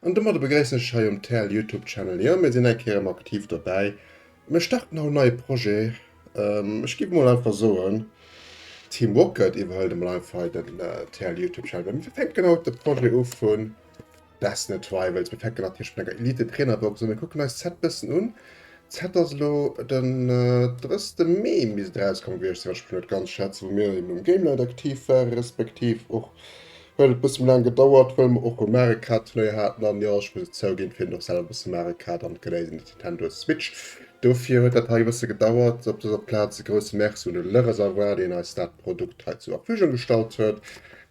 An domadder begréissen ech hei um TL Youtube Channel. Jo, mir sinn eng Kéier erëm aktiv dobäi. Mir starten haut en neie Projet. Ech giff mol einfach soen, Team Rocket iwwerhëlt emol einfach hei den TL Youtube Channel. Mir fänken haut de Projet u vun Destined Rivals. Mir fänken natierlech mat enger Elite Trainerbox un. Mir kucken eis d'Set bëssen un. D'Set ass elo den 30. Mee misst et erauskomm gewiescht sinn, wann ech mech net ganz schätzen, wou mir eben um Gamelight aktiv waren, respektiv och Huet et bësse méi laang gedauert, wëll mer och e Mario Kart Turnéier haten an jo, ech muss et zouginn, fir och selwer bësse Mario Kart an d'Geléis un Nintendo Switch. Dofir huet dat hei e bësse gedauert. Op dëser Plaz e grousse Merci un de Le Reservoir, deen eis dat Produkt hei zur Verfügung gestallt huet.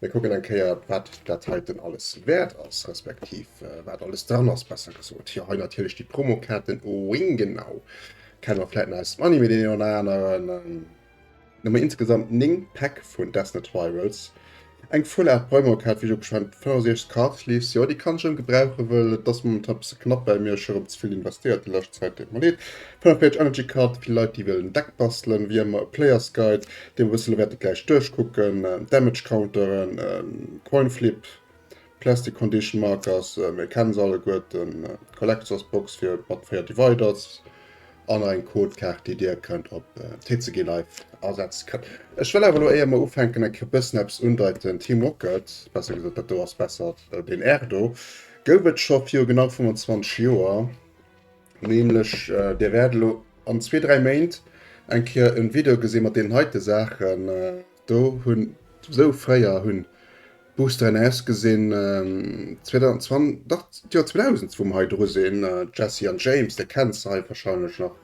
Mir kucken eng Kéier, wat dat heiten alles wäert ass, respektiv wat alles dran ass, besser gesot. Jo, hei natierlech déi Promokaarten, wing genau, kenne mer vläit nach aus dem Anime deen een oder aneren. Hu mer insgesamt 9 Päck vun Desnet Rivals. Eng Full Art Pokémon Kaart wéi ech opgeschwat, 65 Card Sleeves, jo déi kann ech erëm gebrauchen, wëll et ass momentan bësse knapp bei mir, ech hu erëm ze vill investéiert déi lescht Zäit, deet mer leed. 45 Energy Card fir Leit déi wëllen Deck bastelen, wéi ëmmer e Players Guide, dee mer bësse lo wäerte gläich duerchkucken, Damage Counteren, Coin Flip, Plastic Condition Markers, mir kennen se alleguerten, Collectors Box fir mat 4 Dividers an nach eng Codekaart déi dir kënnt op TCG Live asetzen kënnt. Ech wëll awer elo éier mer ufänken eng Kéier bëssen eppes undeiten, Team Rocket, besser gesot dat do ass besser deen R do, gouf et scho viru genau 25 Joer, nämlech dir wäert elo an zwee 3 Méint eng Kéier en Video gesi mat deenen heite Saachen, do hunn esou fréier hunn Boosteren ausgesinn 2020, dach d'Joer 2000 wou mer hei dru sinn, d'Jessie an James, dir kennt se hei wahrscheinlech nach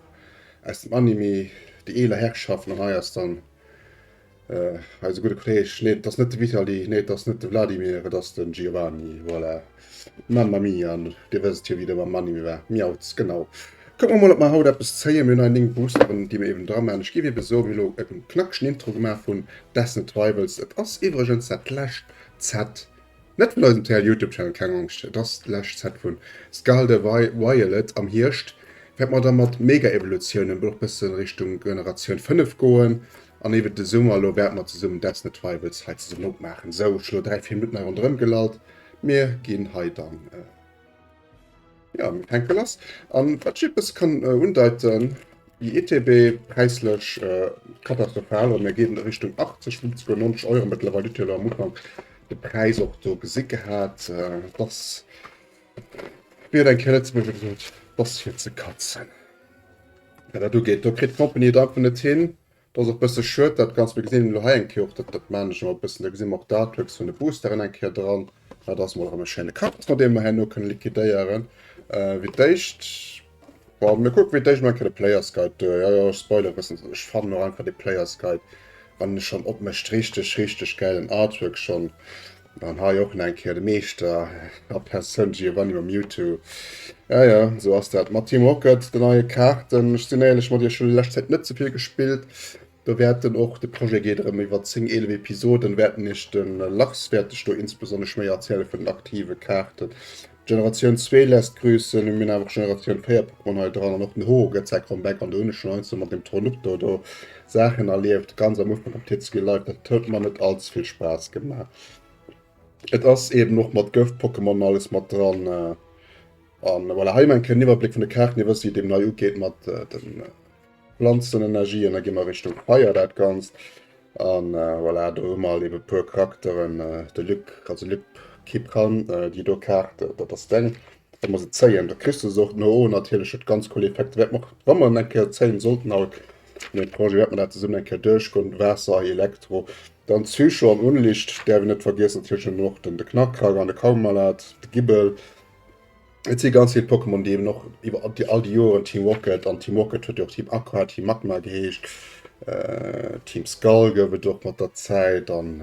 aus dem Anime, déi eeler Herrschaften an hei ass dann eise gudde Kolleg, nee et ass net de Vitali, nee et ass net de Vladimir, et ass den Giovanni, voilà, Mamma mia, dir wësst jo wéi dat am Anime war, Miauz, genau. Kucke mer mol ob mer haut eppes zéien, mir hunn hei 9 Boosteren déi mer eben dra maachen, ech géif ebe soen, mir hu lo e knackegen Intro gemaach vun Destined Rivals, et ass iwwregens dat lescht Set, net vun eisem TL Youtube Channel, keng Angscht, et ass d'lescht Set vun Scarlet Violet. Am Hierscht wäerte mer da mat Mega Evolutiounen och bëssen Richtung Generatioun 5 goen an eben de Summer elo wäerte mer zesummen Destined Rivals hei zesummen opmaachen. Sou, ech hu lo 3, 4 Minutten hei ronderëm gelallt, mir ginn hei dann. Ja, mir fänke lass. An wat ech e bësse kann äh, undeiten, déi ETB präislech äh, katastrophal, an mir ginn Richtung 80, 50 oder 90 Euro mëttlerweil. Hutt jo am Ufank de Präis och do gesi gehat. Äh, das wéi huet eng Kéier Lëtzebuerger gesot, das fir ze katzen. Wat dat ugeet, do kritt d'Company et einfach net hin. Dat ass och bësse schued dat Ganzt. Mir gesinn elo hei eng Kéier och, dat dat maan ech ëmmer bëssen, do gesi mer och d'Artworks vun de Boosteren eng Kéier dran. Dat ass mol erëm e schéine Karton, dee mer herno kënne liquidéieren. Wéi d'éischt, bon, mir kucke wéi d'éischt mol eng Kéier de Players Guide duer. Jo, jo, ech spoilere bëssen, ech fannen och einfach de Players Guide, wann e schonn opmécht, richteg, richteg gäil, den Artwork schonn. An hei och nach eng Kéier de Meeschter a Persoun Giovanni mam Mewtwo. Ja, ja, esou ass dat mat Team Rocket, den neie Kaarten. Ech sinn éierlech mat iech, ech hunn déi lescht Zäit net ze vill gespillt. Do wäerten och, de Projet geet erëm iwwer 10, 11 Episoden, wäerten iech de Lars wäert ech do insbesonnesch méi erziele vun den aktive Kaarten. Generatioun 2 lässt grüssen, mir hunn awer och Generatioun 4 Pokémon hei dran an och den Ho gëtt säi Comeback an do hunn ech schonn heiansdo mat dem Tornupto do Saachen erlieft, ganz am Ufank am TCG Live, dat huet mer net all ze vill Spaass gemaach. Et ass eben och mat Gëft-Pokémon alles mat dran an voilà, hei hu mer eng Kéier en Iwwerbléck vun de Kaarten, dir wësst wéi et eben hei ugeet mat den Planzenenergien, da gi mer Richtung Feier dat Ganzt. An voilà, do hu mer halt eben e puer Charakteren, de Luc, also Luc Kipran, déi do Kaart, dat ass deng. Wa mer se zéien, da kriss de se och. Den HO natierlech huet ganz cool Effekter. Wäerte mer och, wa mer en eng Kéier zéien sollten haut, an deem Projet, wäerte mer dat zesummen eng Kéier duerchgoen, Waasser, Elektro. Dann Psycho an Unlicht däerf een net vergiessen, natierlech hunn och den de Knackrak an de Kaumalat, de Gibbel. Et si ganz vill Pokémon, déi eben och iwwer déi all déi Joren Team Rocket an Team Rocket huet jo och Team Aqua, Team Magma geheescht, Team Skull gouf et och mat der Zäit an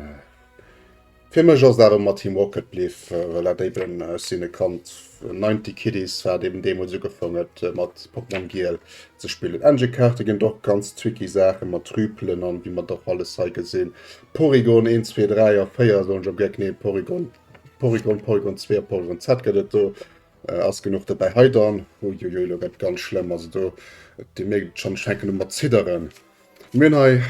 fir mech ass et awer ëmmer Team Rocket bliff, well dat eben, ech sinn e Kand 90 Kiddies, wat eben deemools ugefaang huet mat Pokémon Giel ze spillen. Engine-Kaarte ginn et och ganz tricky Saache mat Trüpelen an wéi mer et och alles hei gesinn. Porygon 1, 2, 3 a 4 soen ech am Geck, nee Porygon Porygon, Porygon 2 a Porygon Z gëtt et do. Ass genuch dobäi. Hei dann, uiuiui, lo gëtt ganz schlëmm. Also do, dir mierkt et schonn, ech fänken u mat zidderen. Mir hunn hei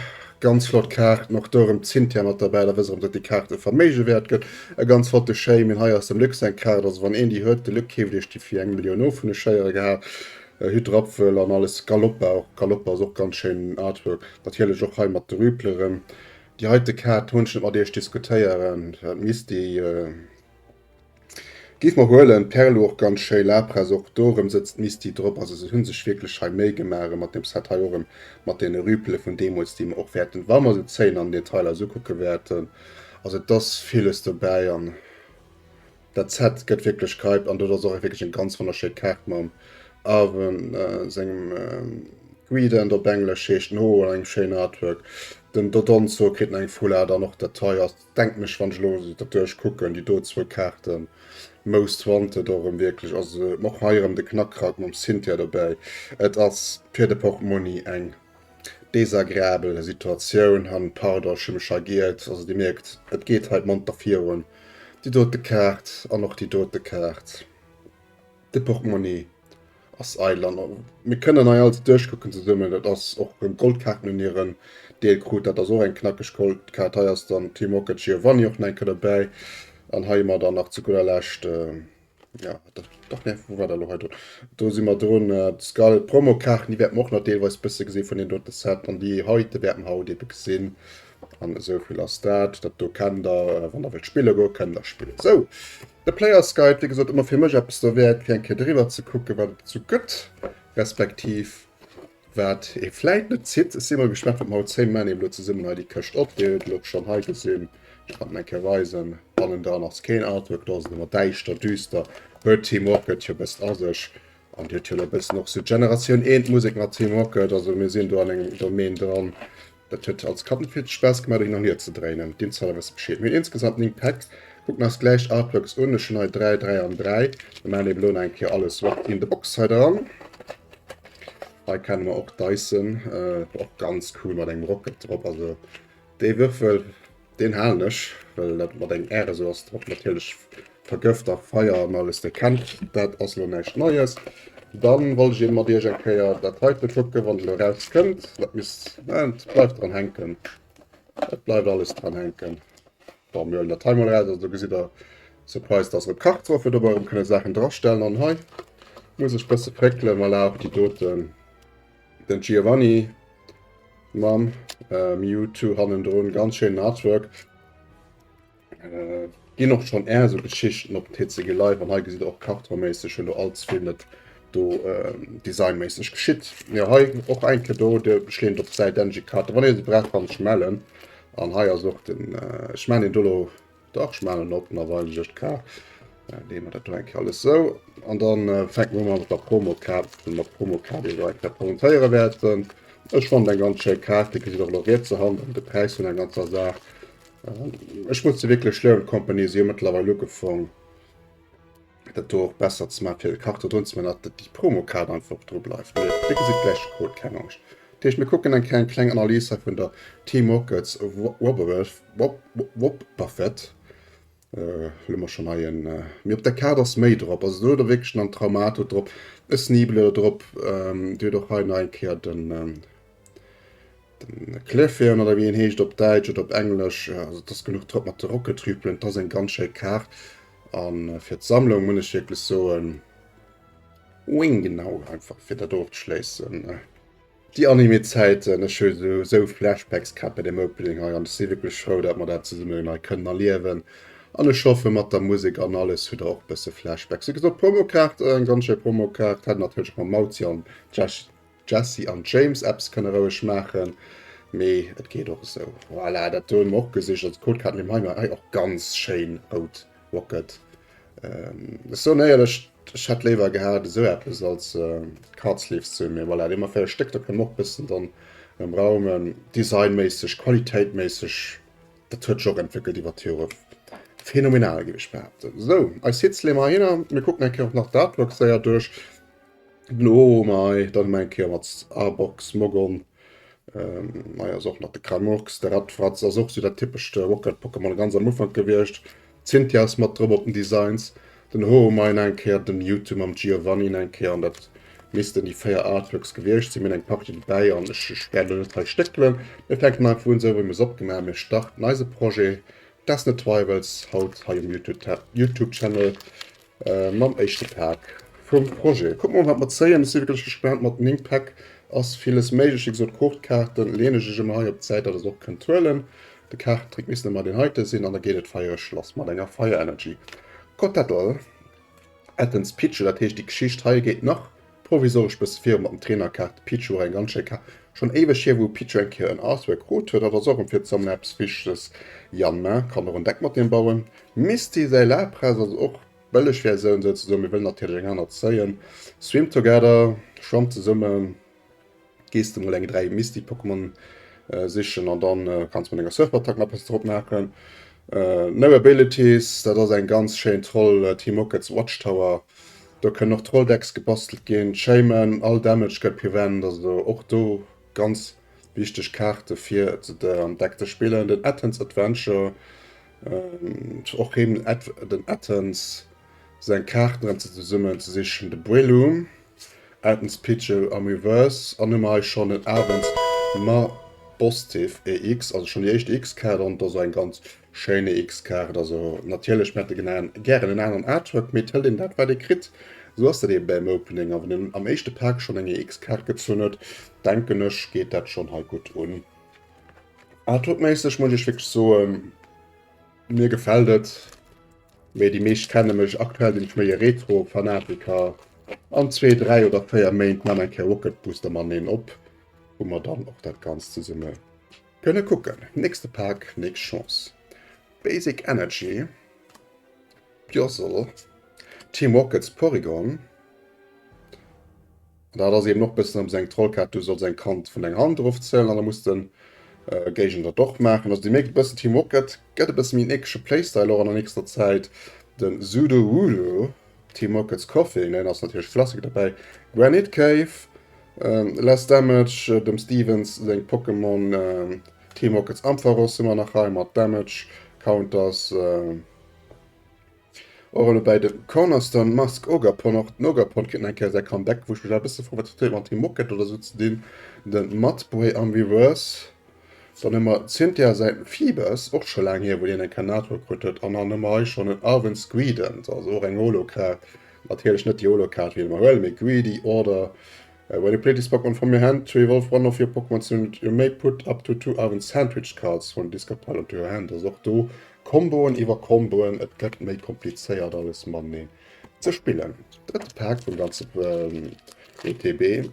Ganz flott Kaarten, och do erëm d'Cynthia mat derbäi, da wësst der erëm, datt déi Kaart e Verméige wäert gëtt. E ganz flotte Shaymin, hei ass dem Luc seng Kaart, also wann een déi huet, de Luc keeft iech déi fir eng Millioun of, hunn ech héiere gehat. Hydrapfel an alles, Galoppa och, Galoppa ass och ganz schéinen Artwork, natierlech och hei mat de Rüpleren. Déi heite Kaart hunn ech net mat iech diskutéieren, d'Misty. Giff mer huelen, Perlu och ganz schéi, Lapras och, do erem sëtzt d'Misty drop, also se hunn sech wierklech hei Méi gemaach erem mat dem Set hei och erem mat deene Rüpele vun deemols déi mer och wäerten wa mer se zéien an den Detailer eis ukucke wäerten, also et ass villes dobäi an dat Set gëtt wierklech gehypt an do ass och wierklech eng ganz wonnerschéi Kaart mam Arwen sengem Greedent op Englesch heescht en ho an engem schéinen Artwork, den Dodonzo kritt nach eng Full Art an och dat hei ass Denken ech wann ech elo dat duerch kucken, déi do zwou Kaarten, Most Wanted och erëm wierklech, also och hei erëm de Knackkrack mam Cynthia dobäi, et ass fir de Portmonni eng desagreabel Situatioun an pardon ech hu mech hei geiert, also dir mierkt et geet hei monter virun, déi dote Kaart an och déi dote Kaart. De Portmonni ass eidel an mir kënnen hei alles duerchkucken zesummen. Dat ass och erëm Goldkaarten hunn hiren Deel krut. Dat ass och eng knackeg Goldkaart. Hei ass dann Team Rocket Giovanni och nach eng Kéier dobäi. An hei hu mer dann nach zu gudder Lescht, jo, dach, nee, wou war dat elo hei drun? Do si mer drun, d'Skull Promokaarten, déi wäerte mer och nach deelweis bësse gesi vun deem dote Set. An déi heite wäerte mer haut ebe gesinn. An esou vill ass dat. Dat do kennt der, wann der wëllt spille goen, kënnt der spillen. Sou, de Players Guide, wéi gesot, ëmmer fir mech eppes derwäert, fir eng Kéier driwwer ze kucken, wat et esou gëtt, respektiv wat ee vläit net zitt. Ech si mol gespaant, wat mer haut zéien. Mir maachen eben elo zesummen hei déi Këscht op. Dir hutt et elo schonn hei gesinn. Ech kann et eng Kéier weisen. Hannendran ass keen Artwork, do ass et ëmmer däischter, düster. Huet Team Rocket jo bëssen a sech. An dir huet jo elo e bëssen och sou Generatioun 1 Musek mat Team Rocket. Also mir sinn do an engem Domaine dran. Dat huet als Kand vill Spaass gemaach dohin an hier ze dréinen. D'Insider wësse Bescheed. Mir hunn insgesamt 9 Packs. Kucken eis gläich d'Artworks un. Ech hunn hei 3, 3 an 3. Mir maachen eben elo nach eng Kéier alles what in the box hei dran. Hei kenne mer och Dyson, och ganz cool mat engem Rocket drop. Also dee Würfel Deen halen ech, well dat mat engem R esou ass drop natierlech Vergëft a Feier an alles, dir kennt dat, ass elo näischt Neies. Dann wollt ech eben mat iech eng Kéier dat heite kucken, wann et elo eraus kënnt. Dat misst, et bleift dran hänken, et bleift alles dran hänken. Bon, mir huelen dat hei mol eraus, also do gesitt der, Surprise, da ass erëm Kart drop, fir dobäi erëm kënne Saachen drastellen. An hei muss ech bësse fréckelen, voilà, och déi doten. Den Giovanni mam Mewtwo hannendrun, ganz schéinen Artwork. Ginn och schonn är esou Geschichten op TCG Live an hei gesitt der och kartonméisseg hunn do all ze vill net do designméisseg geschitt. Jo hei och eng Kéier do, de schleent op d'Säit NG Karte. Wann ee se brauch kann sech mellen. An hei ass och den, ech maan deen do lo Dach, ech maachen en op, da weisen ech iech d'Kaart. Leeë mer dat do eng Kéier alles sou. An dann fänke mer u mat der Promokaart, wou mer d'Promokaart iech och eng Kéier presentéiere wäerten. Ech fannen eng ganz schéi Kaart, Dir gesitt och elo rietser Hand de Präis vun der ganzer Saach. Ech muss se wierklech luewen, d'Company, si hu mëttlerweil ugefong dat do och besser ze maachen, fir de Karton drun ze maachen, datt déi Promokaart einfach och dru bleift. Mee Dir gesitt gläich de Code, keng Angscht. Dat heescht, mir kucken eng kleng kleng Analys hei vun der Team Rockets Wobbuffet. Elo mer schonn hei en, mee op der Kaart ass méi drop. Also do huet der wierklech nach en Traumato drop, e Sneebler drop, Dir hutt och hei nach eng Kéier den Den Clefeon oder wéi en heescht op Däitsch oder op Englesch, also et ass genuch drop mat de Rocketrüpelen, et ass eng ganz schéi Kaart an fir d'Sammlung muss ech wierklech soen, wing genau einfach fir dat ofzeschléissen. Déi Anime-Zäiten, ech hu sou Flashbacks gehat bei deem Opening hei an ech si wierklech frou, dat mer dat zesummen hei kënnen erliewen an ech hoffe mat der Musek an alles hutt der och bësse Flashbacks. Wéi gesot, Promokaart, eng ganz schéi Promokaart, hätt natierlech och mam Mauzi an Jess Jesse an James Eppes kënne roueg maachen, mee et geet och esou. Voilà, dat do hu mer och gesicht. Also d'Codekaart nimm hei mar hei och ganz schéin rout Rocket. Ech soen éierlech, ech hätt léiwer gehat esou eppes als Card Sleeves ze hunn, mee voilà, déi hu mer 4 Stéck, da kënne mer och bëssen dann erëm raumen. Designméisseg, qualitéitméisseg, dat huet sech och entwéckelt iwwer d'Jore. Phänomenal, géif ech behaapten. Sou, eis Hits leeë mer heihinner. Mir kucken eng Kéier och nach d'Artworks séier duerch. Den Oh mei, dann hu mer eng Kéier mat Arbok, Smogon, hei ass och nach de Kramurx, de Radfratz ass och sou dat typescht Rocket Pokémon ganz am Ufank gewiescht. D'Cynthia ass mat drop op den Designs, den Hoomei eng Kéier, de Mewtwo mam Giovanni eng Kéier an dat. Missten déi 4 Artworks gewiescht sinn. Mir hunn eng Partie dobäi an ech wäert elo net hei stéckelen. Mir fänken einfach un, esou wéi mir se opgemaach hunn. Mir starten eise Projet Desnet Rivals haut hei um Youtube Channel mam éischte Pak vum Projet. Kucke mer mol wat mer zéien. Ech si wierklech gespaant. Mat 9 Päck ass villes méiglech. Wéi gesot, Codekaarten leeën ech iech ëmmer hei op d'Säit, datt der se och kënnt huelen. De Kaartentrick misst ëmmer deen heite sinn an da geet et feiereg lass mat enger Fire Energy. Kotetl. Ettens Pichu, dat heescht déi Geschicht hei geet nach provisoresch bësse viru mat dem Trainerkaart. De Pichu war eng ganz schéi Kaart. Schonn éiweg hier wou Pichu eng Kéier en Artwork krut huet. Dat ass och erëm fir d'Sammlung eppes Wichteges. Yanma kann och en Deck mat deem bauen. Misty säi Lapras ass och bëlleg Versioun souzesoen. Mir wëllen natierlech eng aner zéien. Swim Together, schwammt zesummen. Gees de mol eng 3 Misty Pokémon sichen an dann kanns mat enger Surfattack nach eppes drop maachen. No Abilities, dat ass eng ganz schéin Troll Team Rockets Watchtower. Do kënnen och Trolldecks gebastelt ginn. Shaymin, all Damage gëtt prevent, also och do ganz wichteg Kaarte fir am Deck ze spillen. Den Athens Adventure, och rem den Athens seng Kaarten erëm zesummen ze sichen. De Breloom. Athens Pichel am Reverse an hu mer hei schonn en Avens Mabosstiff EX, also schonn déi éischt EX-Kaart an et ass och eng ganz schéin EX-Kaart. Also natierlech mir hätte genen gären en aneren Artwork, mee et hëlt een dat wat ee kritt. Esou ass dat eben beim Opening a wann een am éischte Pak schonn eng EX-Kaart gezunn huet, denken ech geet dat schonn hei gutt un. Artworkméisseg muss ech wierklech soen, mir gefält et. Mee déi meescht kenne mech, aktuell sinn ech méi e Retro-Fanatiker. An 2, 3 oder 4 Méint man eng Kéier Rocket Booster mateneen op, wou mer dann och dat Ganzt zesumme kënne kucken. Nächste Pak, nächst Chance. Basic Energy, Piossel, Team Rockets Porygon. An dat ass eben och bëssen ëm seng Trollkaart, du solls eng Kant vun denger Hand erofzéien an da muss de Géigner dat och maachen. Also dir mierkt e bëssen, Team Rocket gëtt e bësse méi en eeklege Playstyle och an der nächster Zäit. Den Sudowoodo, Team Rockets Koffing, deen ass natierlech Klassiker dobäi. Granite Cave, Less Damage, dem Stevens seng Pokémon, Team Rockets Ampharos hu mer nach hei mat Damage Counters. Och elo bäi de Cornerstone Mask Ogerpon, och den Ogerpon kritt nach eng Kéier säi Comeback, wou ech mech awer e bësse froen, wat huet dat mat Team Rocket oder esou ze dinn, de Mudbray am Reverse. Dann hu mer d'Cynthia säi Phoebus, och scho laang hier, wou deen eng Kéier en Artwork krut huet. An dann hu mer hei schonn en Arven's Greedent, also och eng Holo-Kaart, natierlech net déi Holo-Kaart, wéi mer huelen, mee Greedy Order, When you play this Pokémon from your hand to evolve one of your Pokémon, you may put up to two Arven Sandwich cards from the discard pile onto your hand. Also och do Komboen iwwer Komboen, et gëtt méi komplizéiert alles mateneen ze spillen. Drëtte Pak vum ganze ETB.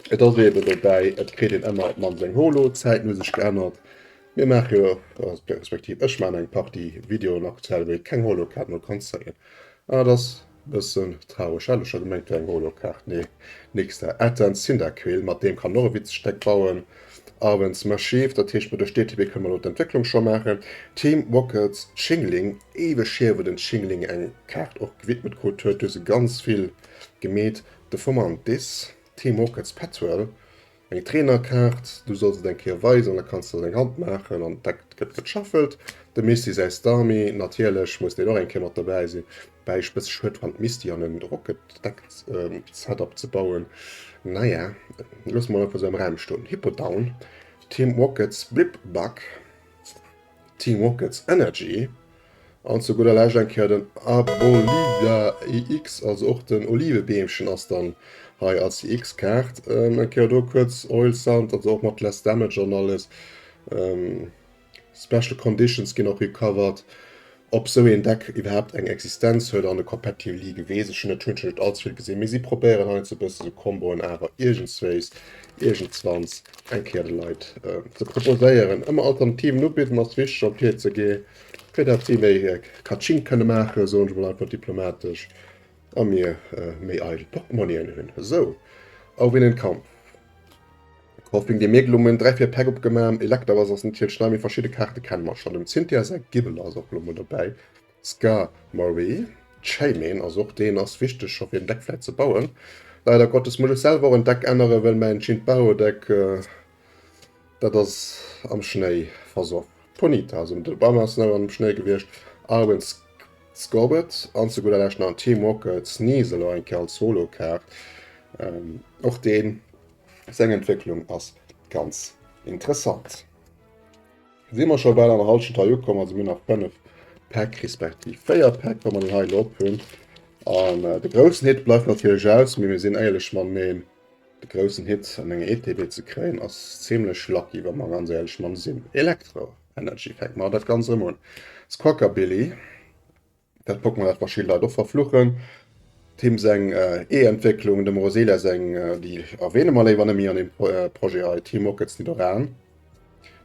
Et ass eben dobäi, et kritt een ëmmer op d'mannst eng Holo. D'Zäiten hu sech geännert. Mir maache jo, respektiv ech maachen eng Partie Videoen aktuell, wou ee keng Holo-Kaart mol kann zéien. An dat ass Bëssen traureg, hat ech scho gemengt wär eng Holokaart, nee nix da. Ethan Cyndaquil, mat deem kann och e witzegt Deck bauen. Arwen Smashiv, dat heescht mer duerch d'ETB kënne mer elo d'Entwécklung scho maachen. Team Rockets Chingling, éiweg hier wou den Chingling eng Kaart och gewidmet krut huet, hu se ganz vill gemeet. De Fomantis, Team Rockets Petrel, Eng Trainerkaart, du solls et eng Kéier weisen, da kanns de dat eng Hand maachen an d'Deck gëtt geshuffelt. Dem Misty säi Starmie, natierlech muss deen och eng Kéier mat dobäi sinn, woubäi ech bësse schued fannen d'Misty an en Rocket Deck Setup ze bauen. Naja, loosse mer einfach esou am Raum stoen. Hippowdown, Team Rockets Blipbug. Team Rockets Energy an zu gudder Lescht eng Kéier den Abolida EX, also och den Olivebeemchen ass dann hei als EX-Kaart. Eng Kéier do kuerz Oil Sound, also och mat Less Damage an alles. Special Conditions ginn och recovered. Ob sou een Deck iwwerhaapt eng Existenz huet an de Competitive League weess ech net, hunn ech net allze vill gesinn, mee si probéieren hei sou bësse sou Comboen awer iergendswéis iergendswanns eng Kéier de Leit ze proposéieren. Ëmmer Alternativen ubidden ass wichteg am TCG, fir dat si méi Katsching kënne maachen, soen ech mol einfach diplomatesch, a mir méi eidel Portmonnien hunn. Sou, auf in den Kampf! Koffing dee mir elo mol 3, 4 Päck opgemaach. Electabuzz ass natierlech nei, mee verschidde Kaarte kenne mer schonn. Dem Cynthia säi Gibbel ass och elo mol dobäi. Skarmory, Shaymin, also och deen ass wichteg scho fir en Deck vläit ze bauen. Leider Gottes muss ech selwer och en Deck änneren, well mäin Chintbaro-Deck, dat ass am Schnéi versoff. Ponyta, also de Bam ass nach am Schnéi gewiescht. Arwen Scorbet an zu gudder Lescht nach en Team Rocket Sneasel, och eng Kéier als Solo-Kaart. Och deen seng Entwécklung ass ganz interessant. Si mer scho bal an der Halschent hei ukomm, also mir hunn nach 5 Päck respektiv 4 Päck, wa mer den hei elo op hunn. An de groussen Hit bleift natierlech aus, mee mir sinn éierlech mateneen, de groussen Hit an enger ETB ze kréien ass zimmlech lucky, wa mer ganz éierlech mam sinn. Electro Energy fänke mer dat Ganzt erëm un. Squawkabilly. Dat Pokémon dat verschidde Leit och verfluchen. D'Him seng E-Entwécklung, dem Roselia seng, déi erwähne mer léiwer net méi an deem Projet hei, Team Rockets Nidoran,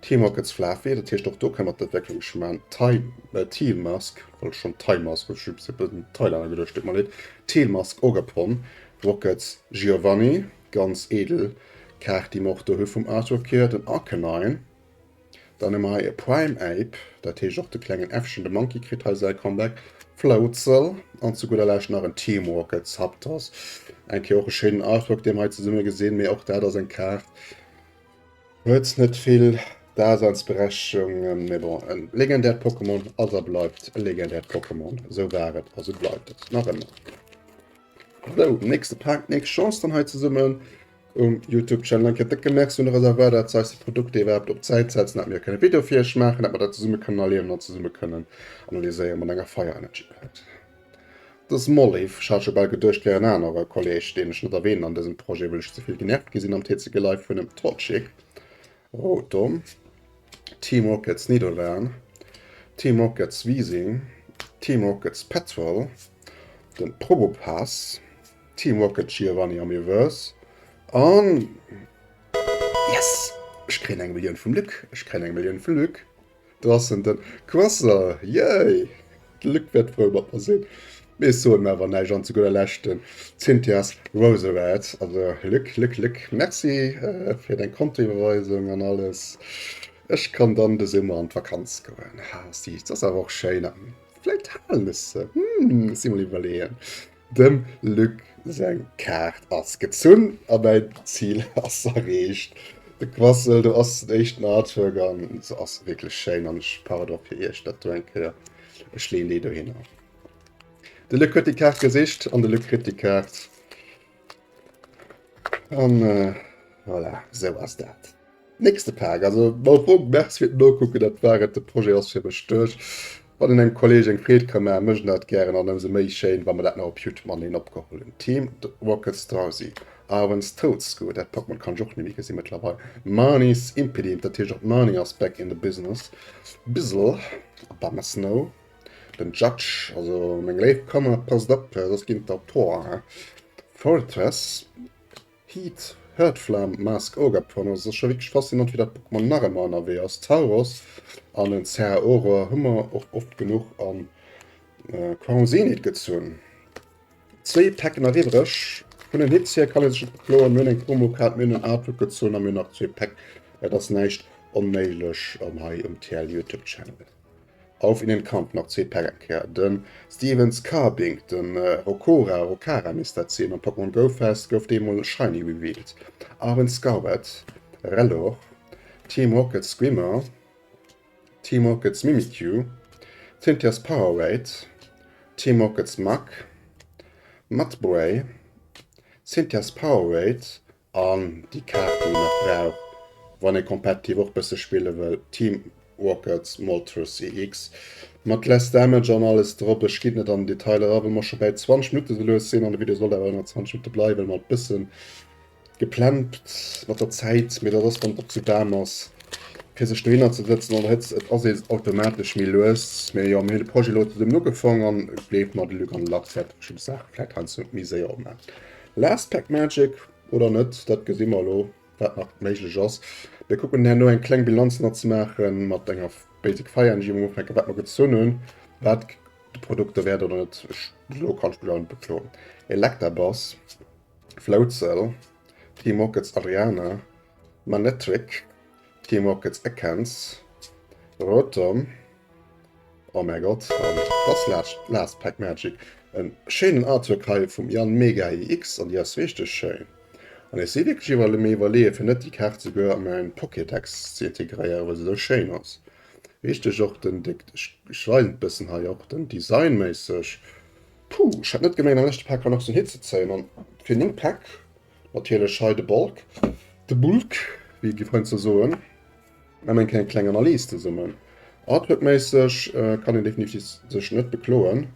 Team Rockets Flaaffy, dat heescht och do kënne mer d'Entwécklung scho maachen, Thai, Teal Mask, wollt ech schonn Thai Mask, ech hu just un Thailander geduecht, tut mer leed, Teal Mask Ogerpon, Rockets Giovanni, ganz edel Kaart déi mer och do hu vum Artwork hier, den Arcanine, Dann hu mer hei e Primeape, dat heescht och de klengen Äffchen, de Monkey kritt hei säi Comeback, Floatzel an zu gudder Lescht nach en Team Rocket Zapdos. Eng Kéier och e schéinen Artwork, dee mer hei zesumme gesinn, mee och dat ass eng Kaart, huet net vill Daseinsberechtigung, mee bon, e legendäert Pokémon ass a bleift e legendäert Pokémon, esou war et a sou bleift et nach ëmmer. Sou, nächste Pak, nächst Chance dann hei zesummen. Um Youtube Channel eng Kéier décke Merci un de Reservoir, dat se eis déi Produkter iwwerhaapt op d'Säit setzen, dat mir kënne Video fir iech maachen, dat mer dat zesumme kënnen erliewen an zesumme kënnen analyséieren mat enger Fire Energy Pad. Dës Molliv, ech hat scho bal geduecht wär en anere Kolleg, deen ech net erwähnen an dësem Projet, well ech ze vill genervt gi sinn am TCG Live vun dem Torchic, Rotom, Team Rockets Nidoran, Team Rockets Weezing, Team Rockets Petrol, den Probopass, Team Rocket Giovanni am Reverse an yes! Ech kréien eng Millioun vum Luc, ech kréien eng Millioun vum Luc. Do ass en den Quasser, yay! De Luc wäert frou mat mer sinn. Mee ech soen awer näischt an zu gudder Lescht den Cynthia's Roserad. Also Luc, Luc, Luc, merci fir deng Kontoiwwerweisung an alles. Ech kann dann de Summer an d'Vakanz goen. Ha, si, ass awer och schéin. Vläit halen ech se, hm, ech si mol iwwerleeën. Dem Luc seng Kaart ass gezunn a mäin Zil ass erreecht. De Quassel, do ass den éischten Artwork an se ass wierklech schéin an ech pardon fir iech dat do eng Kéier, ech leeën déi dohinner. De Luc huet déi Kaart gesicht an de Luc kritt déi Kaart an voilà, sou ass dat. Nächste Pak, also am Fong merci fir d'Nokucken, dat war et, de Projet ass fir mech duerch. Wann een engem Kolleg eng Freed ka maachen, mécht en dat gären an ëmsou méi schéin, wa mer dat nach op Youtube mateneen opgeholl hunn. Team Rocket Drowzee, Arwen's Toedscool, dat Pokémon kann ech och net méi gesinn mëttlerweil, Marnie's Impidimp, dat heescht och d'Marnie ass back in the business, Bizzle, Abomasnow, den Judge, also meng léif Kanner, passt op, soss ginn et der op d'Hoer, Fortress, Heat, Herdflam, Mask, Ogapon, also et ass scho wierklech faszinant wéi dat Pokémon nach ëmmer ënnerwee ass. Tauros an en Zeraora hu mer och oft genuch an Crown Zenith gezunn. Zwéi Päcken nach iwwreg. Vun den Hits hier kann ee sech net bekloen. Mir hunn eng Promokaart, mir hunn en Artwork gezunn a mir hunn nach zwee Päck. Et ass näischt onméiglech hei um TL Youtube Channel. Auf in den Kampf, nach zwee Päck eng Kéier, de Stevens Carbink, de Rokora, Rokara misst dat sinn, am Pokémon Go Fest gouf dee mol shiny revealed, Arwen Scarwet, Rellor, Team Rockets Squimmer, Team Rockets Mimikyu, Cynthia's Powerade, Team Rockets Muk, Mudbray, Cynthia's Powerade, An déi Kaart déi een nach brauch wann ee competitive och bësse spille wëll, Team Rockets Moltres EX mat less damage an alles drop. Ech ginn net an den Detail era well mer scho bäi 20 Minutte sou lues sinn an de Video sollt awer ënner 20 Minutte bleiwen, well mer bëssen geplempt mat der Zäit, mee dat ass wann et och sou waarm ass fir sech dohinner ze sëtzen an der Hëtzt, et ass ee automatesch méi lues. Mee jo, mir hunn de Projet elo zesummen ugefaang an gleeft mer, de Luc an de Lars wäerte verschidde Saache vläit heiansdo méi séier opmaachen. Last Pack Magic oder net, dat gesi mer elo, wat nach méiglech ass. Mir kucken herno eng kleng Bilanz nach ze maachen mat enger Basic Fire Engine, wou mer ufänken, wat mer gezunn hunn, wat de Produkt derwäert oder net. Ech, elo kann ech mech awer net bekloen. Electabuzz, Floatzel, Team Rockets Adriana, Manectric, Team Rockets Ekans, Rotom, Oh mäi Gott, an das last, last Pack Magic. En schéinen Artwork hei vum Jan Mega iX an déi ass richteg schéin. An ech si wierklech iwwer mir iwwerleeë fir net déi Kaart souguer a mäin Pokédex ze integréieren, well se esou schéin ass. Richteg och den Dick, ech weisen et bëssen hei och den Design méisseg. Puh, ech hätt net gemengt am leschte Pak war nach esou en Hit ze zéien an fir 9 Päck. Natierlech hei de Bulk, de Bulk, wéi déi Frënn ze soen. Mir eng eng kleng Analys zesummen. Artworkméisseg kann een definitiv sech net bekloen.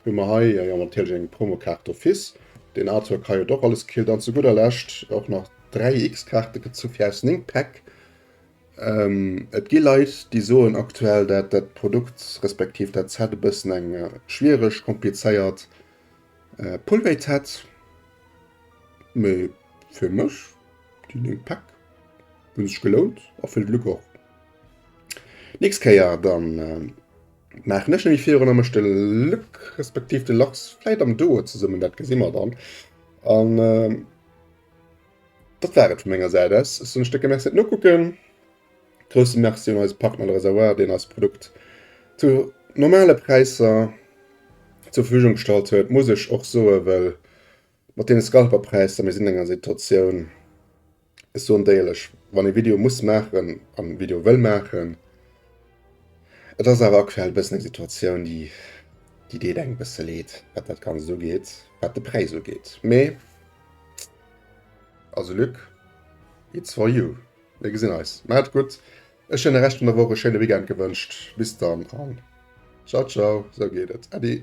Hu mer hei jo natierlech eng Promokaart d'office. Den Artwork hei huet och alles gekillt an zu gudder Lescht och nach 3 X-Kaarte gezu fir aus 9 Päck. Et gi Leit, déi soen aktuell, dat dat Produkt respektiv dat Set e bëssen eng schwiereg, komplizéiert Pullrate hätt. Mee fir mech, déi 9 Päck hunn sech gelount a fir de Luc och. Nächst Kéier dann maachen ech nämlech virun a mech de Luc respektiv de Lars vläit am Duo zesummen, dat gesi mer dann. An dat war et vu menger Säit aus. Ech soen e Stécke Merci fir d'Nokucken. Grousse Merci un eise Partner Le Réservoir, deen eist Produkt zu normale Präisser zur Verfügung gestallt huet, muss ech och soen, well mat deene Scalper-Präisser, mir sinn an enger Situatioun, ech soen d'éierlech, wann ee Video muss maachen an Video wëll maachen, et ass awer aktuell e bëssen eng Situatioun, déi, déi deet engem e bësse leed, wat dat Ganzt ugeet, wat de Präis ugeet. Mee also Luc, it's for you. Mir gesinn eis. Maacht et gutt. E schéine Rescht vun der Woch, e schéine Weekend gewënscht. Bis dann an ciao ciao. Sou geet et. Äddi.